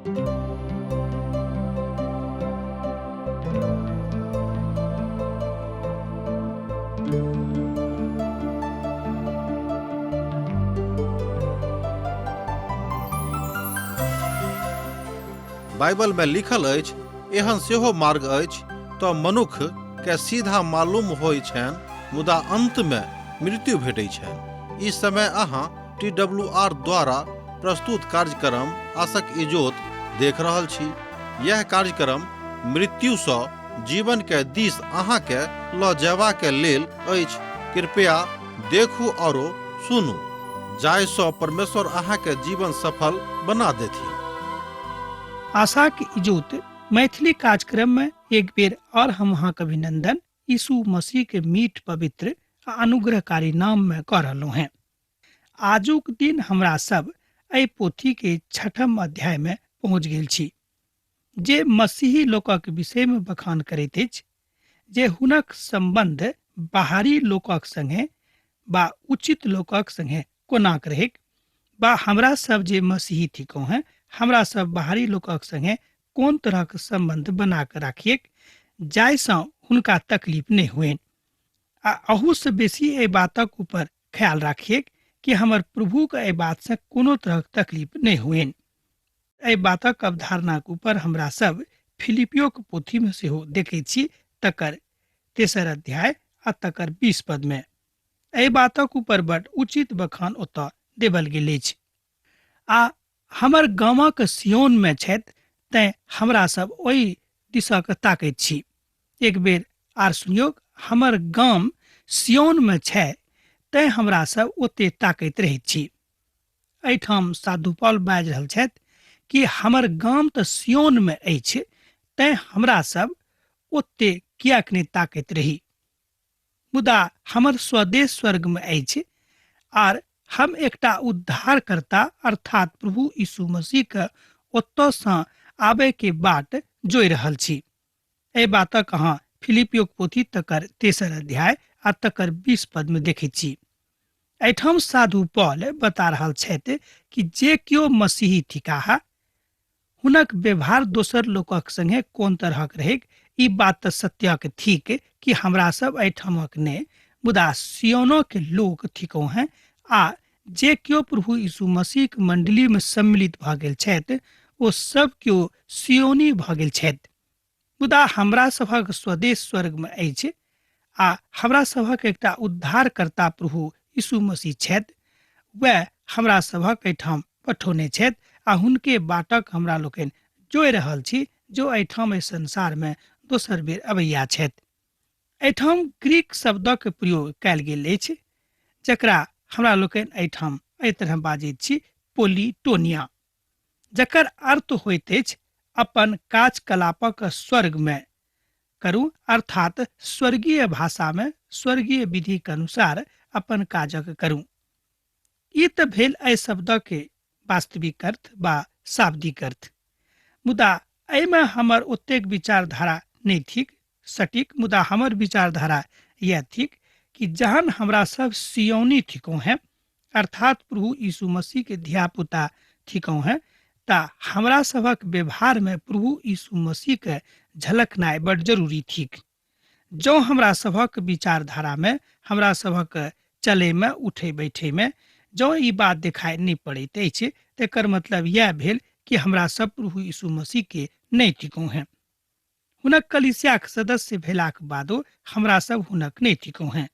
Bible में लिखल अछि, एहन सेहो मार्ग अछि तऽ मनुख के सीधा मालूम होइ छनि, मुदा अंत में मृत्यु भेटै छनि। ई समय अहाँ टी डब्ल्यू आर द्वारा प्रस्तुत कार्यक्रम आसक इजोत देख रहल छी। यह कार्यक्रम मृत्यु सँ जीवन के दिस अहाँ के ल जयबा के लेल अछि। कृपया देखू औरो सुनू, जाहि सँ परमेश्वर अहाँ के जीवन सफल बना देथिन। आशाक इजोत मैथिली कार्यक्रम में एक बेर और हम अहाँ के अभिनंदन यीशु मसीह के मीठ पवित्र आ अनुग्रहकारी नाम में कऽ रहलहुँ हैं। आजुक दिन हमरा सब एहि पोथी के छठम अध्याय में पहुंच गेल छी, जे मसीही लोकक विषय में बखान करैत अछि, जे हुनक संबंध बाहरी लोकक संगे बा उचित लोकक संगे कोनाक रहैक, बा हमरा सब जे मसीही थिकहुँ हैं, हमरा सब बाहरी लोकक संगे कोन तरहक संबंध बना कऽ राखिएक जाहिसँ हुनका तकलीफ नहि होइन, आ अहूसँ बेसी एहि बातक ऊपर ख्याल राखिएक कि हमर प्रभुके एहि बातसँ कोनो तरहक तकलीफ नहि होइन। एहि बातक अवधारणाक ऊपर हमरा सब फिलिपियोक पोथीमे सेहो देखैत छी, तकर तेसर अध्याय आ तकर 20 पदमे एहि बातक ऊपर बड उचित बखान ओतऽ देबल गेल अछि। आ हमर गामक सियोनमे छथि, तैँ हमरा सब ओहि दिशक ताकैत छी। एक बेर आर सुनियौक, हमर गाम सियोनमे छै, तैँ हमरा सब ओते ताकैत रहैत छी। एहिठाम साधु पॉल बाजि रहल छथि कि हमर गाम तऽ सियोनमे अछि, तैँ हमरा सब ओते किएक नहि ताकैत रही। मुदा हमर स्वदेश स्वर्गमे अछि, आर हम एकटा उद्धारकर्ता अर्थात प्रभु यीशु मसीहके ओतऽसँ आबयके बाट जोहि रहल छी। एहि बातक अहाँ फिलिपियोक पोथी तकर तेसर अध्याय आ तकर 20 पदमे देखैत छी। एहिठाम साधु पॉल बता रहल छथि कि जे केओ मसीही थिकाह, हुनक व्यवहार दोसर लोकक संगे कोन तरहक रहैक। ई बात तऽ सत्यक थिक कि हमरा सब एहिठामक नहि, मुदा सियोनोके लोक थिकहुँ हैं, आ जे केओ प्रभु यीशु मसीहक मंडलीमे सम्मिलित भऽ गेल छथि ओ सब केओ सियोनी भऽ गेल छथि। मुदा हमरा सभक स्वदेश स्वर्गमे अछि, आ हमरा सभक एकटा उद्धारकर्ता प्रभु यीशु मसीह छथि। वएह हमरा सभक एहिठाम पठौने छथि, आ हुनके बाटक हमरा लोकनि जोहि रहल छी, जो एहिठाम एहि संसारमे दोसर बेर अबैया छथि। एहिठाम ग्रीक शब्दक प्रयोग कयल गेल अछि, जकरा हमरा लोकनि एहिठाम एहि तरह बाजैत छी, पोलिटोनिया, जकर अर्थ होइत अछि अपन काजकलापक स्वर्गमे करू, अर्थात स्वर्गीय भाषामे स्वर्गीय विधिक अनुसार अपन काजक करू। ई तऽ भेल एहि शब्दक वास्तविक अर्थ बा शाब्दिक अर्थ। मुदा एहिमे हमर ओतेक विचारधारा नहि थिक सटीक, मुदा हमर विचारधारा यैह थिक कि जहन हमरा सब सियोनी थिकहुँ हैं, अर्थात प्रभु यीशु मसीह के धियापुता थिकहुँ हैं, ता हमरा सभक व्यवहार में प्रभु यीशु मसीह के झलकनाइ बड जरूरी थिक। जँ हमरा सभक विचारधारा में, हमरा सभक चले में, उठे बैठे में जँ ई बात देखाइ नहि पड़ैत अछि, तेकर मतलब यैह भेल कि हमरा सब प्रभु यीशु मसीह के नहि थिकहुँ हैं। हुनक कलीसियाक सदस्य भेलाक बादो हमरा सब हुनक नहि थिकहुँ हैं।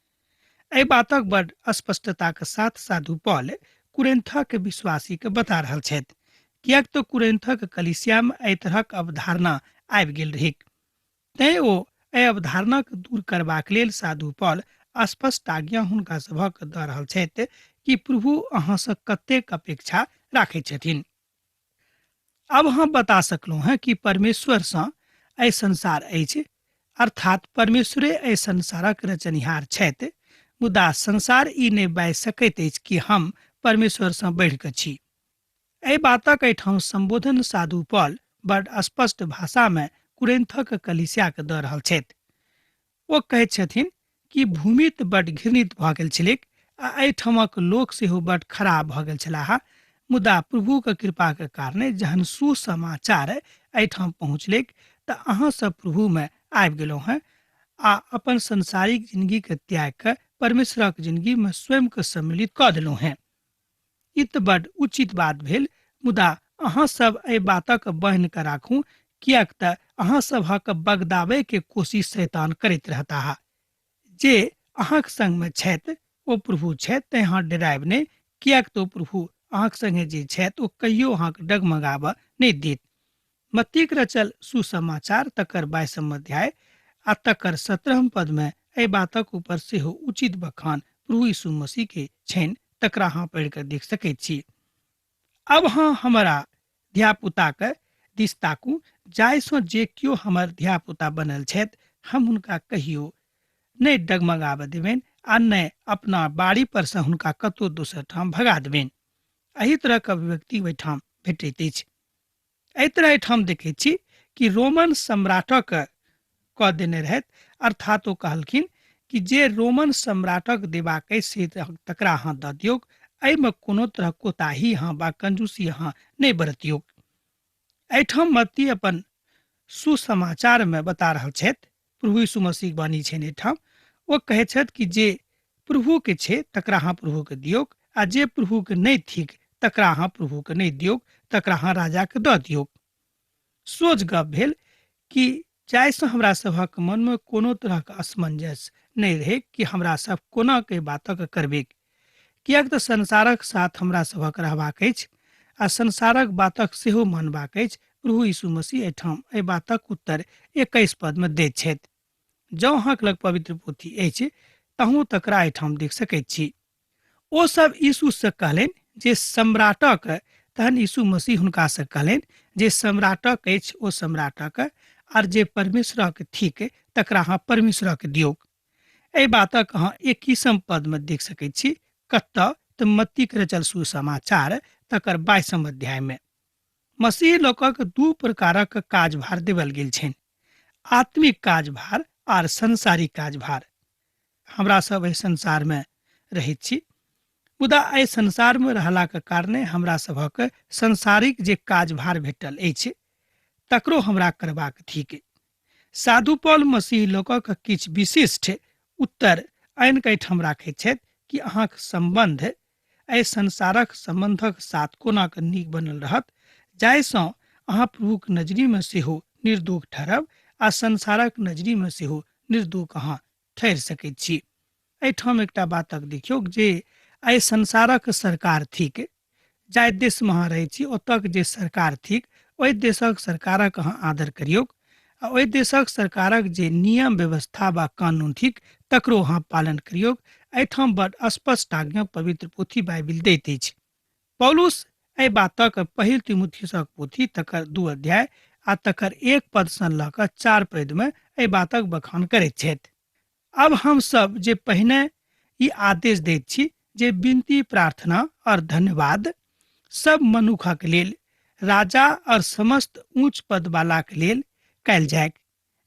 एहि बातक बड स्पष्टताक साथ साधु पॉल कुरिन्थक विश्वासी के बता रहल छथि, किएक तऽ कुरिन्थक कलीसिया में एहि तरहक अवधारणा आबि गेल रहैक। तैं ओ एहि अवधारणाक दूर करबाक लेल साधु पॉल स्पष्ट आज्ञा हुनका सभक दऽ रहल छथि कि प्रभु अहाँसँ कतेक अपेक्षा राखैत छथिन। अब हम बता सकलहुँ हैं कि परमेश्वरसँ एहि संसार अछि, अर्थात परमेश्वरे एहि संसारक रचनिहार छथि, मुदा संसार ई नहि बाजि सकैत अछि कि हम परमेश्वरसँ बढ़ि कऽ छी। एहि बातक एहिठाम संबोधन साधु पॉल बड स्पष्ट भाषामे कुरिन्थक कलीसियाके दऽ रहल छथि। ओ कहैत छथिन कि भूमि तऽ बड घृणित भऽ गेल छलैक आ एहिठामक लोक सेहो बड खराब भऽ गेल छलाह, मुदा प्रभुके कृपाके कारणे जहन सुसमाचार एहिठाम पहुँचलैक तऽ अहाँ सब प्रभुमे आबि गेलहुँ हेँ आ अपन संसारिक जिंदगीके त्याग कऽ परमेश्वरक जिंदगीमे स्वयंके सम्मिलित कऽ देलहुँ हेँ। ई तऽ बड उचित बात भेल, मुदा अहाँ सब एहि बातक बान्हि कऽ राखू, किएक तऽ अहाँ सभक बगदाबै के कोशिश शैतान करैत रहताह। जे अहाँक संगमे छथि ओ प्रभु छथि, तेँ अहाँ डरायब नहि, किएक तऽ ओ प्रभु अहाँक संगे जे छथि ओ कहियो अहाँक डगमगाबऽ नहि देत। मत्तीक रचल सुसमाचार तकर 22 अध्याय आ तकर 17 पदमे एहि बातक ऊपर सेहो उचित बखान प्रभु यीशु मसीह के छनि, तकरा अहाँ पढ़ि कऽ देख सकैत छी। अब अहाँ हमरा धियापुताके दिस ताकू, जाहिसँ जे केओ हमर धियापुता बनल छथि हम हुनका कहियो नहि डगमगाबऽ देबनि आ नहि अपना बाड़ी परसँ हुनका कतहु दोसर ठाम भगा देबनि। एहि तरहक अभिव्यक्ति ओहिठाम भेटैत अछि। एहि तरह एहिठाम देखै छी कि रोमन सम्राटक कऽ देने रहथि, अर्थात ओ कहलखिन कि जे रोमन सम्राटक देबाक अछि से तकरा अहाँ दऽ दियौक, एहिमे कोनो तरहक कोताही अहाँ वा कंजूसी अहाँ नहि बरतियौक। एहिठाम मत्ती अपन सुसमाचारमे बता रहल छथि, प्रभु यीशु मसीहक वाणी छनि एहिठाम, ओ कहै छथि कि जे प्रभुके छै तकरा अहाँ प्रभुके दियौक आ जे प्रभुके नहि थिक तकरा अहाँ प्रभुके नहि दियौक, तकरा अहाँ राजाके दऽ दियौक। सोझ गप भेल कि जाहिसँ हमरा सभक मनमे कोनो तरहक असमंजस नहि रहै कि हमरा सब कोना के बातक करबैक, किएक तऽ संसारक साथ हमरा सभक रहबाक अछि आ संसारक बातक सेहो मानबाक अछि। प्रभु यीशु मसीह एहिठाम एहि बातक उत्तर 21 पदमे दैत छथि। जँ अहाँक लग पवित्र पोथी अछि तहूँ तकरा एहिठाम देख सकैत छी। ओ सब यीशुसँ कहलनि जे सम्राटक, तहन यीशु मसीह हुनकासँ कहलनि जे सम्राटक अछि ओ सम्राटक आर जे परमेश्वरक थिक तकरा अहाँ परमेश्वरक दियौक। एहि बातक अहाँ 21 पदमे देख सकैत छी, कतऽ तऽ मत्तीक रचल सुसमाचार तकर 22 अध्यायमे। मसीह लोकक दू प्रकारक काजभार देवल गेल छनि, आत्मिक काजभार आर संसारिक काजभार। हमरा सब एहि संसारमे रहैत छी, मुदा एहि संसारमे रहलाक कारणे हमरा सभक संसारिक जे काजभार भेटल अछि तकरो हमरा करबाक थिक। साधु पौल मसीह लोकक किछु विशिष्ट उत्तर आनि कऽ एहिठाम राखैत छथि कि अहाँक सम्बन्ध एहि संसारक सम्बन्धक साथ कोना कऽ नीक बनल रहत, जाहिसँ अहाँ प्रभुक नजरिमे सेहो निर्दोष ठहरब आ संसारक नजरिमे सेहो निर्दोष अहाँ ठहरि सकैत छी। एहिठाम एकटा बातक देखियौक जे एहि संसारक सरकार थिक, जाहि देशमे अहाँ रहै छी ओतऽके जे सरकार थिक ओहि देशक सरकारक अहाँ आदर करियौक आ ओहि देशक सरकारक जे नियम व्यवस्था वा कानून थिक तकरो अहाँ पालन करियौक। एहिठाम बड स्पष्ट आज्ञा पवित्र पोथी बाइबिल दैत अछि। पौलुस एहि बातक पहिल तिमुथियुसक पोथी तकर 2 अध्याय आ तकर 1 पदसँ लऽ कऽ 4 पदमे एहि बातक बखान करैत छथि। अब हम सब जे पहिने ई आदेश दैत छी जे विनती प्रार्थना और धन्यवाद सब मनुखक लेल राजा और समस्त ऊंच पद वाला के लेल कयल जाय,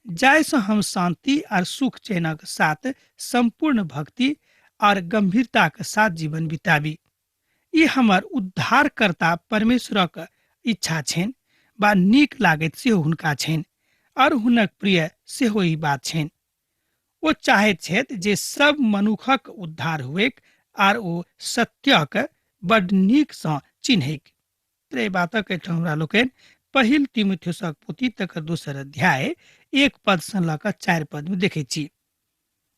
जाहिसँ हम शांति और सुख चैनक साथ संपूर्ण भक्ति और गंभीरताक साथ जीवन बिताबी। ई हमर उद्धारकर्ता परमेश्वरक इच्छा छनि वा नीक लागैत सेहो हुनका छनि और हुनक प्रिय सेहो ई बात छनि। ओ चाहैत छथि जे सब मनुखक उद्धार हुएक आर ओ सत्यक बड नीकसँ चिन्हैक। एहि बातक एहिठाम हमरा लोकनि पहिल तिमुथियुसक पोथी तकर दोसर अध्याय 1 पदसँ लऽ कऽ 4 पदमे देखैत छी।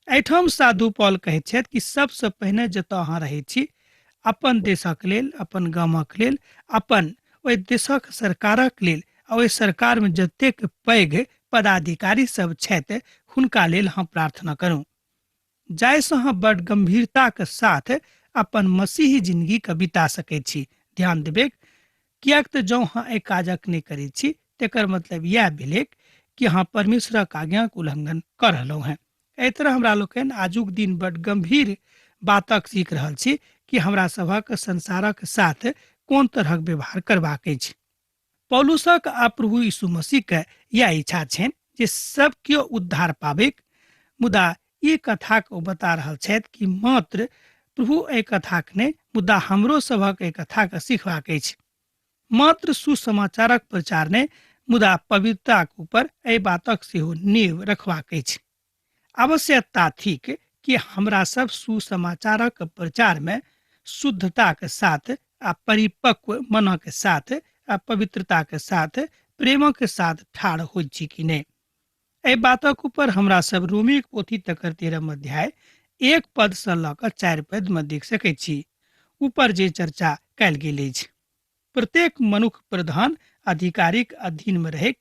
एहिठाम साधु पॉल कहैत छथि कि सबसँ पहिने जतऽ अहाँ रहैत छी अपन देशक लेल, अपन गामक लेल, अपन ओहि देशक सरकारक लेल आ ओहि सरकारमे जतेक पैघ पदाधिकारी सब छथि हुनका लेल अहाँ प्रार्थना करू, जाहिसँ अहाँ बड गंभीरताक साथ अपन मसीही जिंदगीके बिता सकैत छी। ध्यान देबैक, किएक तऽ जँ अहाँ एहि काजक नहि करैत छी तेकर मतलब इएह भेलैक कि अहाँ परमेश्वरक आज्ञाक उल्लंघन कऽ रहलहुँ हेँ। एहि तरह हमरा लोकनि आजुक दिन बड गंभीर बातक सीख रहल छी कि हमरा सभक संसारक साथ कोन तरहक व्यवहार करबाक अछि। पौलुसक आ प्रभु यीशु मसीहके इएह इच्छा छनि जे सब केओ उद्धार पाबैक, मुदा ई कथाक ओ बता रहल छथि कि मात्र प्रभु एहि कथाक नहि मुदा हमरो सभक एहि कथाके सीखबाक अछि। मात्र सुसमाचारक प्रचार नहि, मुदा पवित्रताक ऊपर एहि बातक सेहो नींव रखबाक अछि। आवश्यकता थिक कि हमरा सब सुसमाचारक प्रचार में शुद्धताक साथ आ परिपक्व मनक साथ आ पवित्रताक साथ प्रेमक साथ ठाढ़ होइत छी कि नहि। एहि बातक ऊपर हमरा सब रोमीक पोथी तकर 13 अध्याय 1 पद सँ लऽ कऽ 4 पद में देख सकैत छी। ऊपर जे चर्चा कयल गेल अछि, प्रत्येक मनुख प्रधान अधिकारीक अधीन में रहैक,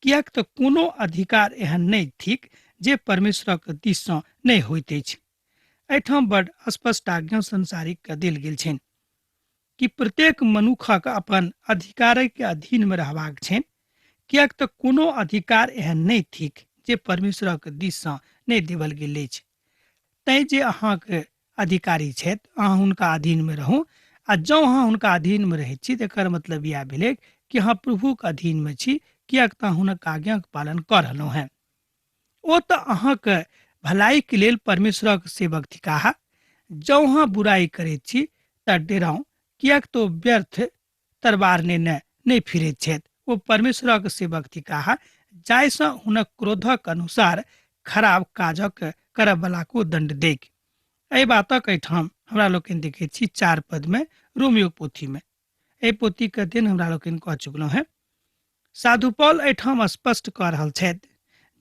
किएक तऽ कोनो अधिकार एहन नहि थिक जे परमेश्वरक दिस सँ नहि होइत अछि। एहिठाम बड स्पष्ट आज्ञा संसारिक के देल गेल छनि कि प्रत्येक मनुखक अपन अधिकारक अधीन में रहबाक छनि, किएक तऽ कोनो अधिकार एहन नहि थिक जे परमेश्वरक दिस सँ नहि देवल गेल अछि। तैं जे अहाँक अधिकारी छथि, अहाँ हुनका अधीनमे रहू, आ जँ अहाँ हुनका अधीनमे रहैत छी तऽ एकर मतलब इएह भेलै कि अहाँ प्रभुक अधीनमे छी, किएक तऽ हुनक आज्ञाक पालन कऽ रहलहुँ हेँ। ओ तऽ अहाँक भलाइके लेल परमेश्वरक सेवक थिकाह। जँ अहाँ बुराइ करैत छी तऽ डेराउ, किएक तऽ ओ व्यर्थ तरबार नेने नहि फिरैत छथि। ओ परमेश्वरक सेवक थिकाह, जाहिसँ हुनक क्रोधक अनुसार खराब काजक करऽवला को दण्ड दैक। एहि बातक एहिठाम हमरा लोकनि देखैत छी 4 पदमे रोमियो पोथीमे। एहि पोथीके अध्ययन हमरा लोकनि कऽ चुकलहुँ हेँ। साधु पॉल एहिठाम स्पष्ट कऽ रहल छथि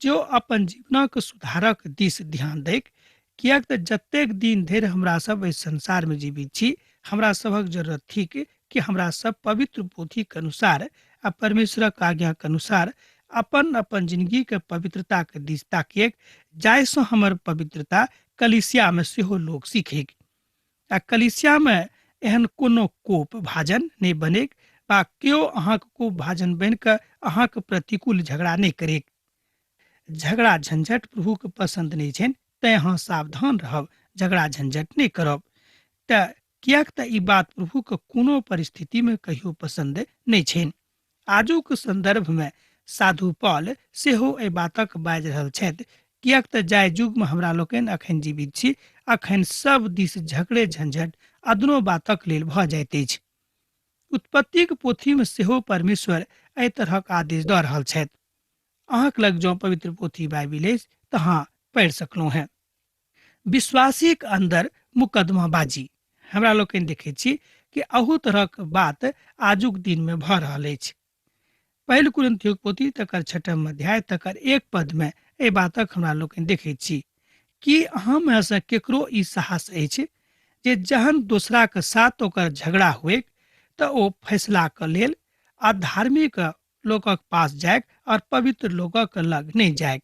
जे ओ अपन जीवनक सुधारक दिस ध्यान दैक, किएक तऽ जतेक दिन धरि हमरा सब एहि संसारमे जीवित छी, हमरा सभक जरूरत थिक कि हमरा सब पवित्र पोथीक अनुसार आ परमेश्वरक आज्ञाक अनुसार अपन अपन जिंदगीके पवित्रताक दिस ताकिएक, जाहिसँ हमर पवित्रता कलीसियामे सेहो लोक सीखैक आ कलीसियामे एहन कोनो कोप भाजन नहि बनैक बा केओ अहाँक कोप भाजन बनि कऽ अहाँक प्रतिकूल झगड़ा नहि करैक। झगड़ा झंझट प्रभुके पसंद नहि छनि, तैं अहाँ सावधान रहब, झगड़ा झंझट नहि करब। तऽ किएक तऽ ई बात प्रभुके कोनो परिस्थितिमे कहियो पसंद नहि छनि। आजुक संदर्भमे साधु पॉल सेहो एहि बातक बाजि रहल छथि, किएक तऽ जाहि युगमे हमरा लोकनि अखन जीवित छी, अखन सब दिस झगड़े झंझट अदनो बातक लेल भऽ जाइत अछि। उत्पत्तिक पोथीमे सेहो परमेश्वर एहि तरहक आदेश दऽ रहल छथि। अहाँक लग जँ पवित्र पोथी बाइबिल अछि तऽ अहाँ पढ़ि सकलहुँ हेँ। विश्वासीक अन्दर मुकदमाबाजी हमरा लोकनि देखै छी कि अहू तरहक बात आजुक दिनमे भऽ रहल अछि। पहिल कुरिन्थियोक पोथी तकर 6 अध्याय तकर 1 पदमे एहि बातक हमरा लोकनि देखै छी कि अहाँमे सँ केकरो ई साहस अछि जे जहन दोसराक साथ ओकर झगड़ा हुएक तऽ ओ फैसलाक लेल आधार्मिक लोकक पास जायक और पवित्र लोकक लग नहि जायक।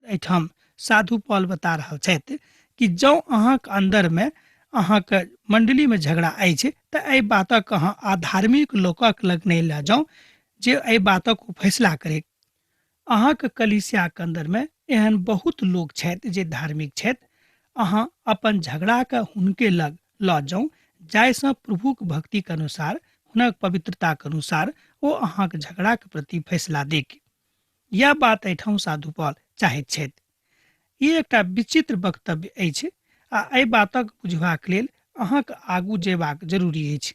एहिठाम साधु पॉल बता रहल छथि कि जँ अहाँक अन्दरमे अहाँक मण्डलीमे झगड़ा अछि तऽ एहि बातक अहाँ आधार्मिक लोकक लग नहि लऽ जाउ जे एहि बातक ओ फैसला करे। अहाँक कलीसियाक अन्दरमे एहन बहुत लोक छथि जे धार्मिक छथि। अहाँ अपन झगड़ाके हुनके लग लऽ जाउ जाहिसँ प्रभुक भक्तिक अनुसार हुनक पवित्रताक अनुसार ओ अहाँक झगड़ाक प्रति फैसला देक। यह बात एहिठाम साधु पॉल चाहैत छथि। ई एकटा विचित्र वक्तव्य अछि आ एहि बातक बुझबाक लेल अहाँक आगू जेबाक जरूरी अछि।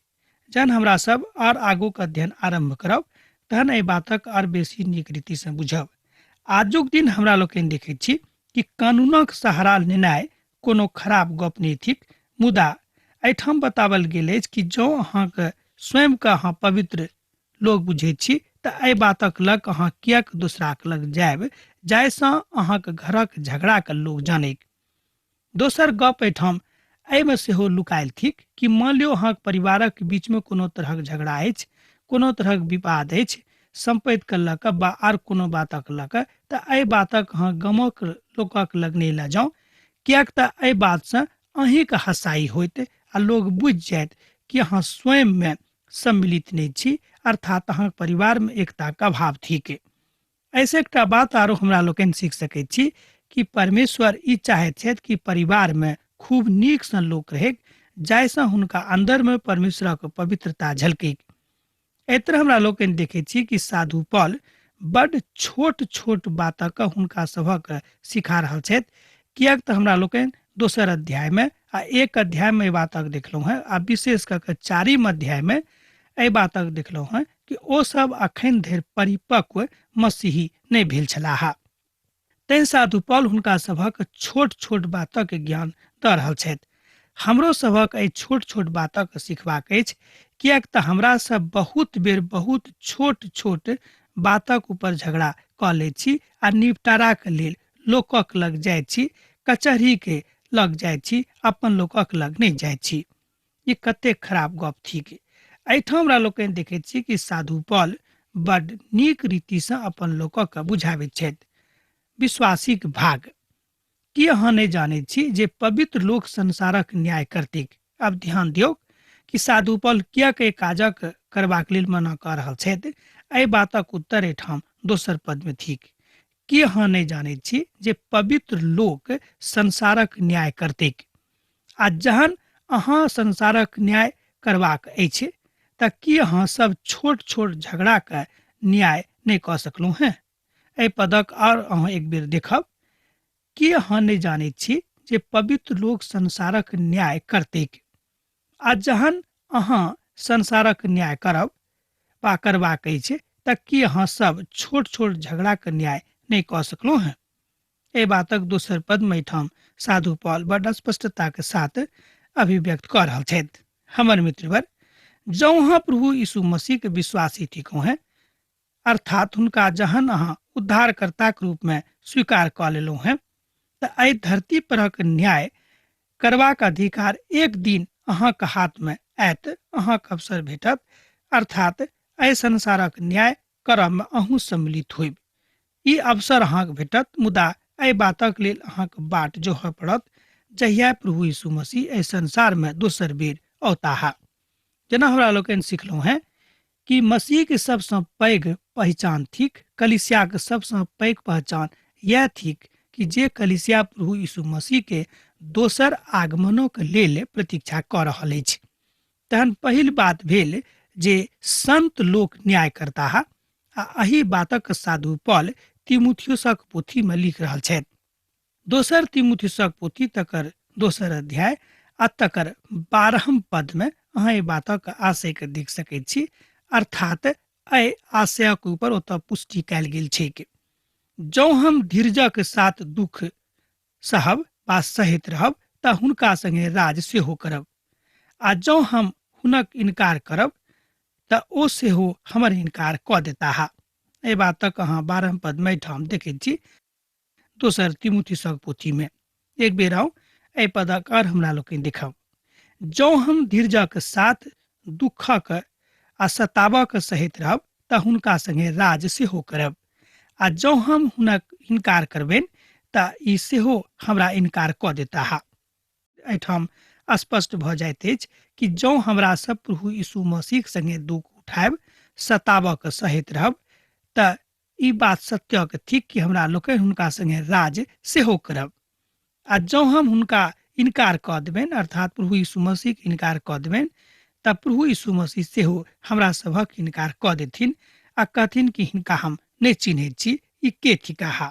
जहन हमरा सब आर आगूक अध्ययन आरम्भ करब तहन एहि बातक आर बेसी नीक रीतिसँ बुझब। आजुक दिन हमरा लोकनि देखैत छी कि कानूनक सहारा लेनाइ कोनो खराब गप नहि थिक, मुदा एहिठाम बताओल गेल अछि कि जँ अहाँक स्वयंके अहाँ पवित्र लोक बुझैत छी तऽ एहि बातक लग अहाँ किएक दोसराक लग जायब जाहिसँ अहाँक घरक झगड़ाके लोक जानैक। दोसर गप एहिठाम एहिमे सेहो लुकायल थिक कि मान लियौ अहाँक परिवारक बीचमे कोनो तरहक झगड़ा अछि, कोनो तरहक विवाद अछि सम्पत्तिके लऽ कऽ बा आर कोनो बातक लऽ कऽ, तऽ एहि बातक अहाँ गामक लोकक लग नहि लऽ जाउ, किएक तऽ एहि बातसँ अहीँके हँसाई होइत आ लोक बुझि जायत कि अहाँ स्वयंमे सम्मिलित नहि छी, अर्थात अहाँक परिवारमे एकताक अभाव थिक। ऐसे एकटा बात आरो हमरा लोकनि सीख सकैत छी कि परमेश्वर ई चाहैत छथि कि परिवारमे खूब नीकसँ लोक रहैक जाहिसँ हुनका अन्दरमे परमेश्वरक पवित्रता झलकैक। एहि तरह हमरा लोकनि देखैत छी कि साधु पॉल बड छोट छोट बातक हुनका सभक सिखा रहल छथि, किएक तऽ हमरा लोकनि दोसर अध्यायमे आ 1 अध्याय में एहि बातक देखलहुँ हेँ आ विशेष कऽ कऽ 4 अध्याय में एहि बातक देखलहुँ हेँ कि ओ सब अखन धरि परिपक्व मसीही नहि भेल छलाह। तैं साधु पॉल हुनका सभक छोट छोट बातक ज्ञान दऽ रहल छथि। हमरो सभक एहि छोट छोट बातक सिखबाक अछि, किएक तऽ हमरा सब बहुत बेर बहुत छोट छोट बातक ऊपर झगड़ा कऽ लैत छी आ निपटाराक लेल लोकक लग जाइत छी, कचहरी के लग जाइत छी, अपन लोकक लग नहि जाइत छी। ई कतेक खराब गप थिक। एहिठाम हमरा लोकनि देखैत छी कि साधु पॉल बड नीक रीतिसँ अपन लोकक बुझाबैत छथि। विश्वासीक भाग। की अहाँ नहि जानैत छी जे पवित्र लोक संसारक न्याय करतिक? आब ध्यान दियौक कि साधु पॉल किएक एहि काजक करबाक लेल मना कऽ रहल छथि। एहि बातक उत्तर एहिठाम दोसर पदमे थिक। की अहाँ नहि जानैत छी जे पवित्र लोक संसारक न्याय करतिक? आ जहन अहाँ संसारक न्याय करबाक अछि तऽ की अहाँ सब छोट छोट झगड़ाके न्याय नहि कऽ सकलहुँ हेँ? एहि पदक आओर अहाँ एक बेर देखब। की अहाँ नहि जानैत छी जे पवित्र लोक संसारक न्याय करतैक? आ जहन अहाँ संसारक न्याय करब वा करबाक अछि तऽ की अहाँ सब छोट छोट झगड़ाके न्याय नहि कऽ सकलहुँ हेँ? एहि बातक दोसर पदमे एहिठाम साधु पॉल बड स्पष्टताके साथ अभिव्यक्त कऽ रहल छथि। हमर मित्रवर, जँ अहाँ प्रभु यीशु मसीहके विश्वासी थिकहुँ हेँ, अर्थात हुनका जहन अहाँ उद्धारकर्ताक रूपमे स्वीकार कऽ लेलहुँ हेँ, तऽ एहि धरती परक न्याय करबाक अधिकार एक दिन अहाँके हाथमे आयत, अहाँके अवसर भेटत, अर्थात एहि संसारक न्याय करऽमे अहूँ सम्मिलित होयब। ई अवसर अहाँके भेटत, मुदा एहि बातक लेल अहाँके बाट जोहऽ पड़त जहिया प्रभु यीशु मसीह एहि संसारमे दोसर बेर औताह। जेना हमरा लोकनि सिखलहुँ हेँ कि मसीहके सबसँ पैघ पहिचान थिक, कलीसियाके सबसँ पैघ पहचान यैह थिक कि जे कलीसिया प्रभु यीशु मसीहके दोसर आगमनोके लेल प्रतीक्षा कऽ रहल अछि। तहन पहिल बात भेल जे संत लोक न्याय करताह आ एहि बातक साधु पॉल तिमुथियुसक पोथीमे लिख रहल छथि। दोसर तिमुथियुसक पोथी तकर दोसर अध्याय आ तकर 12 पदमे अहाँ एहि बातक आशयके देख सकैत छी, अर्थात एहि आशयक ऊपर ओतऽ पुष्टि कयल गेल छैक। जँ हम धीरजक साथ दुख सहब वा सहैत रहब तऽ हुनका संगे राज सेहो करब, आ जँ हम हुनक इनकार करब तऽ ओ सेहो हमर इनकार कऽ देताह। एहि बातक अहाँ 12 पदमे एहिठाम देखैत छी दोसर तिमुथियुसक पोथीमे। एक बेर आउ एहि पदक आओर हमरा लोकनि देखब। जँ हम धीरजक साथ दुःखक आ सताबक सहैत रहब तऽ हुनका संगे राज सेहो करब, आ जँ हम हुनक इनकार करबनि तऽ ई सेहो हमरा इनकार कऽ देताह। एहिठाम स्पष्ट भऽ जाइत अछि कि जँ हमरा सब प्रभु यीशु मसीह संगे दुःख उठायब, सताबक सहैत रहब, तऽ ई बात सत्यक थिक कि हमरा लोकनि हुनका संगे राज सेहो करब। आ जँ हम हुनका इनकार कऽ देबनि, अर्थात प्रभु यीशु मसीहके इनकार कऽ देबनि, तऽ प्रभु यीशु मसीह सेहो हमरा सभक इनकार कऽ देथिन आ कहथिन कि हिनका हम नहि चिन्हैत छी, ई के थिकाह।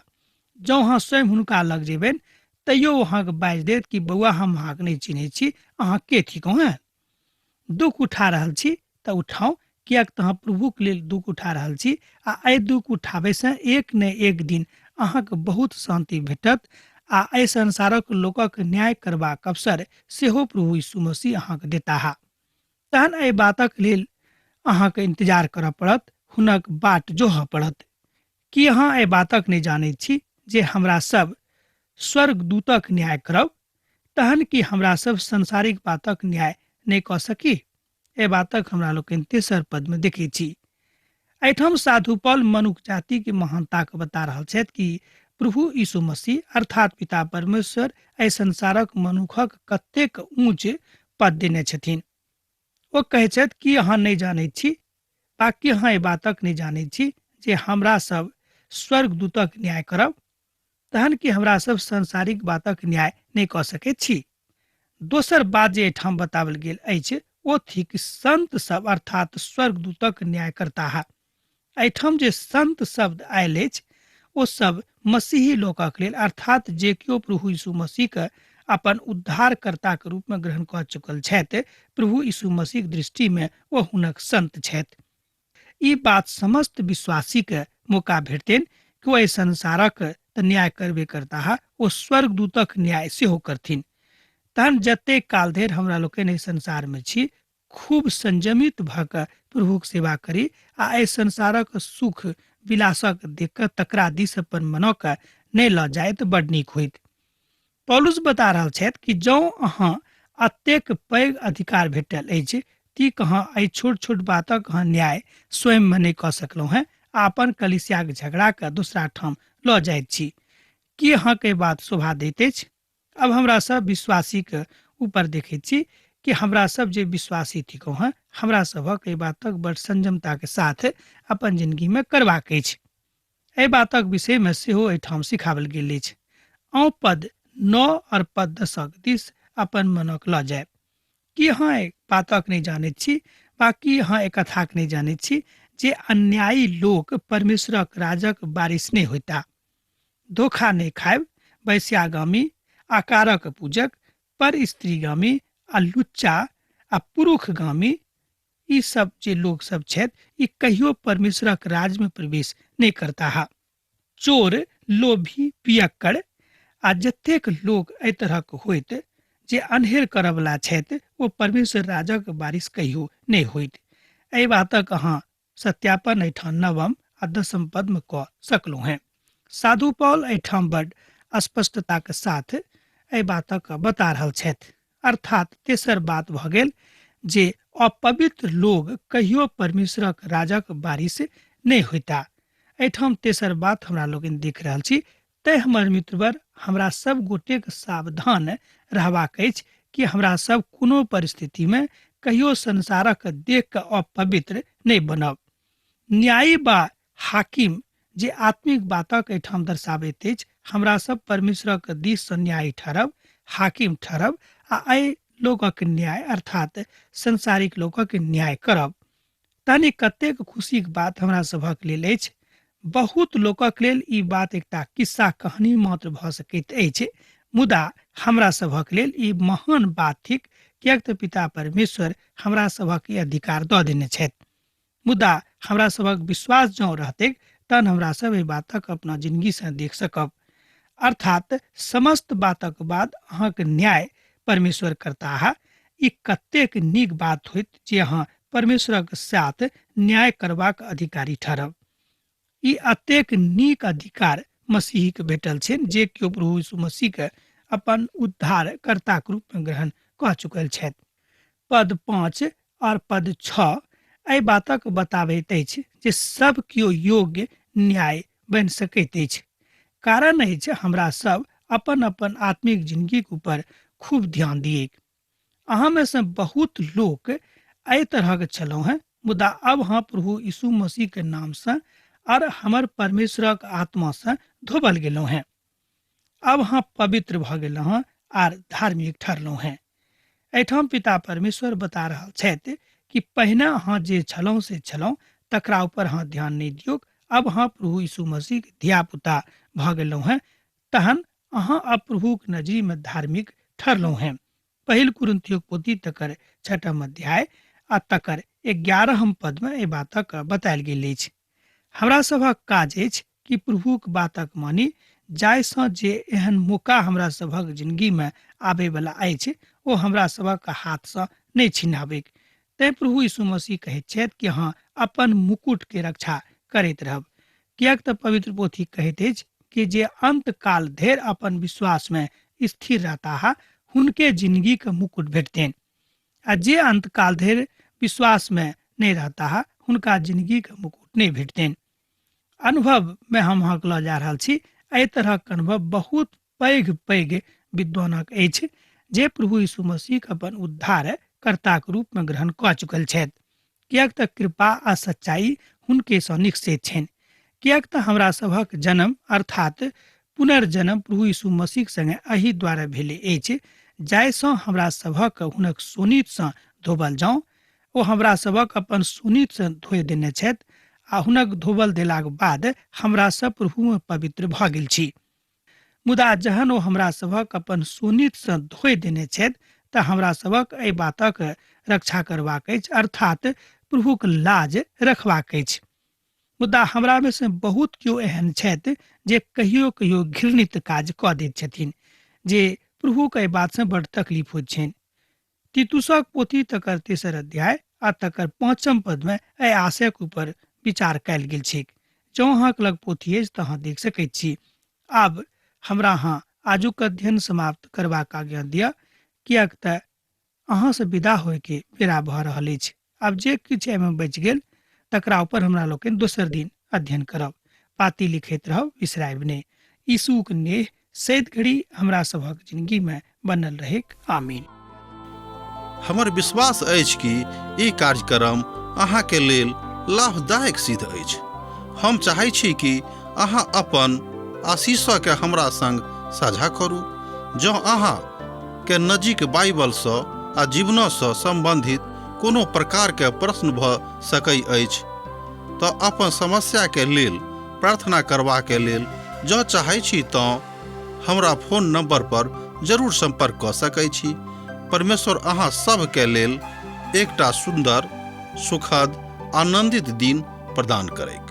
जँ अहाँ स्वयं हुनका लग जेबनि तैयो ओ अहाँके बाजि देत कि बौआ हम अहाँके नहि चिन्हैत छी, अहाँ के थिकहुँ हेँ। दुख उठा रहल छी तऽ उठाउ, किएक तऽ अहाँ प्रभुके लेल दुख उठा रहल छी आ एहि दुख उठाबैसँ एक ने एक दिन अहाँके बहुत शान्ति भेटत आ एहि संसारक लोकक न्याय करबाक अवसर सेहो प्रभु यीशु मसीह अहाँके देताह। तहन एहि बातक लेल अहाँके इंतजार करऽ पड़त, हुनक बाट जोहऽ पड़त। की अहाँ एहि बातक नहि जानैत छी जे हमरा सब स्वर्गदूतक न्याय करब? तहन की हमरा सब सांसारिक बातक न्याय नहि कऽ सकी? एहि बातक हमरा लोकनि तेसर पदमे देखैत छी। एहिठाम साधु पॉल मनुख जातिके महानताके बता रहल छथि कि प्रभु यीशु मसीह अर्थात पिता परमेश्वर एहि संसारक मनुखक कतेक ऊँच पद देने छथिन। ओ कहै छथि कि अहाँ नहि जानैत छी, बाकी अहाँ एहि बातक नहि जानैत छी जे हमरा सब स्वर्गदूतक न्याय करब? तहन कि हमरा सब सांसारिक बातक न्याय नहि कऽ सकैत छी? दोसर बात जे एहिठाम बताओल गेल अछि ओ थिक संत सब अर्थात स्वर्गदूतक न्याय करताह। एहिठाम जे संत शब्द आयल अछि ओ सब मसीही लोकक लेल अर्थात जे केओ प्रभु यीशु मसीहके अपन उद्धारकर्ताक रूपमे ग्रहण कऽ चुकल छथि, प्रभु यीशु मसीहक दृष्टिमे ओ हुनक संत छथि। ई बात समस्त विश्वासीके मौका भेटतनि कि ओ एहि संसारक तऽ न्याय करबे करताह, ओ स्वर्गदूतक न्याय सेहो करथिन। तहन जतेक काल धरि हमरा लोकनि एहि संसारमे छी, खूब संयमित भऽ कऽ प्रभुक सेवा करी आ एहि संसारक सुख विलासक देख कऽ तकरा दिस अपन मनोके नहि लऽ जाय तऽ बड नीक होइत। पौलुस बता रहल छथि कि जँ अहाँ अतेक पैघ अधिकार भेटल अछि ती अहाँ एहि छोट छोट बातक अहाँ न्याय स्वयंमे नहि कऽ सकलहुँ हेँ आ अपन कलिसियाक झगड़ाके दोसरा ठाम लऽ जाइत छी। की अहाँके ई बात शोभा दैत अछि? अब हमरा सब विश्वासीके ऊपर देखैत छी कि हमरा सब जे विश्वासी थिकहुँ हेँ, हमरा सभक एहि बातक बड़ संयमताके साथ अपन जिंदगीमे करबाक अछि। एहि बातक विषयमे सेहो एहिठाम सिखाओल गेल अछि। अहूँ पद 9 और पद 10 दिस अपन मनक लऽ जायब। की अहाँ एहि बातक नहि जानैत छी वा की अहाँ एहि कथाक नहि जानैत छी जे अन्यायी लोक परमेश्वरक राजक बारिश नहि होइता? धोखा नहि खायब, वैश्यागामी, आकारक पूजक, पर स्त्रीगामी आ लुच्चा आ पुरुषगामी, ई सब जे लोक सब छथि ई कहियो परमेश्वरक राज में प्रवेश नहि करताह। चोर, लोभी, पियक्कड़ आ जतेक लोक एहि तरहक होइत जे अन्हेर करऽवला छथि ओ परमेश्वर राजक बारिश कहियो नहि होइत। एहि बातक अहाँ सत्यापन एहिठाम नवम आ दसम पद में कऽ सकलहुँ हेँ। साधु पौल एहिठाम बड स्पष्टताक साथ एहि बातक बता रहल छथि। अर्थात तेसर बात भऽ गेल जे अपवित्र लोग कहियो परमेश्वरक राजक बारिश नहि होइता। एहिठाम तेसर बात हमरा लोकनि देख रहल छी। तैं हमर मित्रवर, हमरा सब गोटेक सावधान रहबाक अछि कि हमरा सब कोनो परिस्थितिमे कहियो संसारक देख कऽ अपवित्र नहि बनब। न्यायी बा हाकिम जे आत्मिक बातक एहिठाम दर्शाबैत अछि, हमरा सब परमेश्वरक दिससँ न्यायी ठहरब, हाकिम ठहरब आ एहि लोकक न्याय अर्थात संसारिक लोकक न्याय करब। तहन ई कतेक खुशीक बात हमरा सभक लेल अछि। बहुत लोकक लेल ई बात एकटा किस्सा कहानी मात्र भऽ सकैत अछि, मुदा हमरा सभक लेल ई महान बात थिक, किएक तऽ पिता परमेश्वर हमरा सभक ई अधिकार दऽ देने छथि। मुदा हमरा सभक विश्वास जँ रहतैक तहन हमरा सब एहि बातक अपना जिंदगीसँ देख सकब। अर्थात समस्त बातक बाद अहाँक न्याय परमेश्वर करताह। ई कतेक नीक बात होइत जे अहाँ परमेश्वरक साथ न्याय करबाक अधिकारी ठहरब। ई अतेक नीक अधिकार मसीहके भेटल छनि जे केओ प्रभु यीशु मसीहके अपन उद्धारकर्ताक रूपमे ग्रहण कऽ चुकल छथि। पद 5 और पद 6 एहि बातक बताबैत अछि जे सब केओ योग्य न्याय बनि सकैत अछि। कारण अछि हमरा सब अपन अपन आत्मिक जिंदगीक ऊपर खूब ध्यान दियैक। अहाँ में से बहुत लोक एहि तरहक छलहुँ हेँ, मुदा अब अहाँ प्रभु यीशु मसीह के नाम से और हमर परमेश्वरक आत्मा से धोबल गेलहुँ हेँ। अब अहाँ पवित्र भऽ गेलहुँ हेँ आर धार्मिक ठहरलहुँ हेँ। एहिठाम पिता परमेश्वर बता रहल छथि कि पहिने अहाँ जे छलहुँ से छलहुँ, तकरा ऊपर अहाँ ध्यान नहि दियौक। अब अहाँ प्रभु यीशु मसीह के धियापुता भऽ गेलहुँ हेँ, तहन अहाँ अब प्रभुक नजरीमे धार्मिक ठहरलहुँ हेँ। पहिल कुरिन्थियोक पोथी तकर छठम अध्याय आ तकर 11 पदमे एहि बातक बतायल गेल अछि। हमरा सभक काज अछि कि प्रभुक बातक मानी, जाहिसँ जे एहन मौका हमरा सभक जिंदगीमे आबैवला अछि ओ हमरा सभक हाथसँ नहि छिनाबैक। तैं प्रभु यीशु मसीह कहैत छथि कि अहाँ अपन मुकुटके रक्षा करैत रहब, किएक तऽ पवित्र पोथी कहैत अछि कि जे अंत काल धरि अपन विश्वासमे स्थिर रहताह हुनके जिंदगीके मुकुट भेटतनि, आ जे अंत काल धरि विश्वासमे नहि रहताह हुनका जिंदगीके मुकुट नहि भेटतनि। अनुभव में हम अहाँके लऽ जा रहल छी। एहि तरहक अनुभव बहुत पैघ पैघ विद्वानक अछि जे प्रभु यीशु मसीहके अपन उद्धार कर्ताक रूपमे ग्रहण कऽ चुकल छथि, किएक तऽ कृपा आ सच्चाई हुनकेसँ निकसैत छनि। किएक तऽ हमरा सभक जन्म अर्थात पुनर्जन्म प्रभु यीशु मसीहक संगे एहि द्वारा भेलै अछि, जाहिसँ हमरा सभक हुनक शोणितसँ धोबल जाउँ। ओ हमरा सभक अपन शोणितसँ धोइ देने छथि आ हुनक धोबल देलाक बाद हमरा सब प्रभुमे पवित्र भऽ गेल छी। मुदा जहन ओ हमरा सभक अपन शोणितसँ धोइ देने छथि तऽ हमरा सभक एहि बातक रक्षा करबाक अछि, अर्थात प्रभुक लाज रखबाक अछि। मुदा हमरा मे से बहुत केओ एहन छथि जे कहियो कहियो घृणित काज कऽ दैत छथिन, जे प्रभुक एहि बातसँ बड्ड तकलीफ होइत छनि। तीतुसक पोथी तकर तेसर अध्याय आ तकर पाँचम पदमे एहि आशयक ऊपर विचार कयल गेल छैक। जँ अहाँक लग पोथी अछि तऽ अहाँ देख सकैत छी। आब हमरा अहाँ आजुक अध्ययन समाप्त करबाक आज्ञा दिअ, किएक तऽ अहाँसँ विदा होयके बेरा भऽ रहल अछि। आब जे किछु एहिमे बचि गेल तकरा ऊपर हमरा लोकनि दोसर दिन अध्ययन करब। पाती लिखैत रहब, बिसरायब नहि। यीशुक नेह सैद घड़ी हमरा सभक जिंदगी में बनल रहेक। आमीन। हमर विश्वास अछि कि ई कार्यक्रम अहाँके लेल लाभदायक सिद्ध अछि। हम चाहै छी कि अहाँ अपन आशीषके हमरा संग साझा करू। जँ अहाँ के नजीक बाइबलसँ आ जीवनसँ सम्बन्धित कोनो प्रकारके प्रश्न भऽ सकै अछि तऽ अपन समस्याके लेल प्रार्थना करबाके लेल जँ चाहै छी तँ हमरा फोन नंबर पर जरूर संपर्क कऽ सकै छी। परमेश्वर अहाँ सभके लेल एकटा सुन्दर, सुखद, आनंदित दिन प्रदान करैक।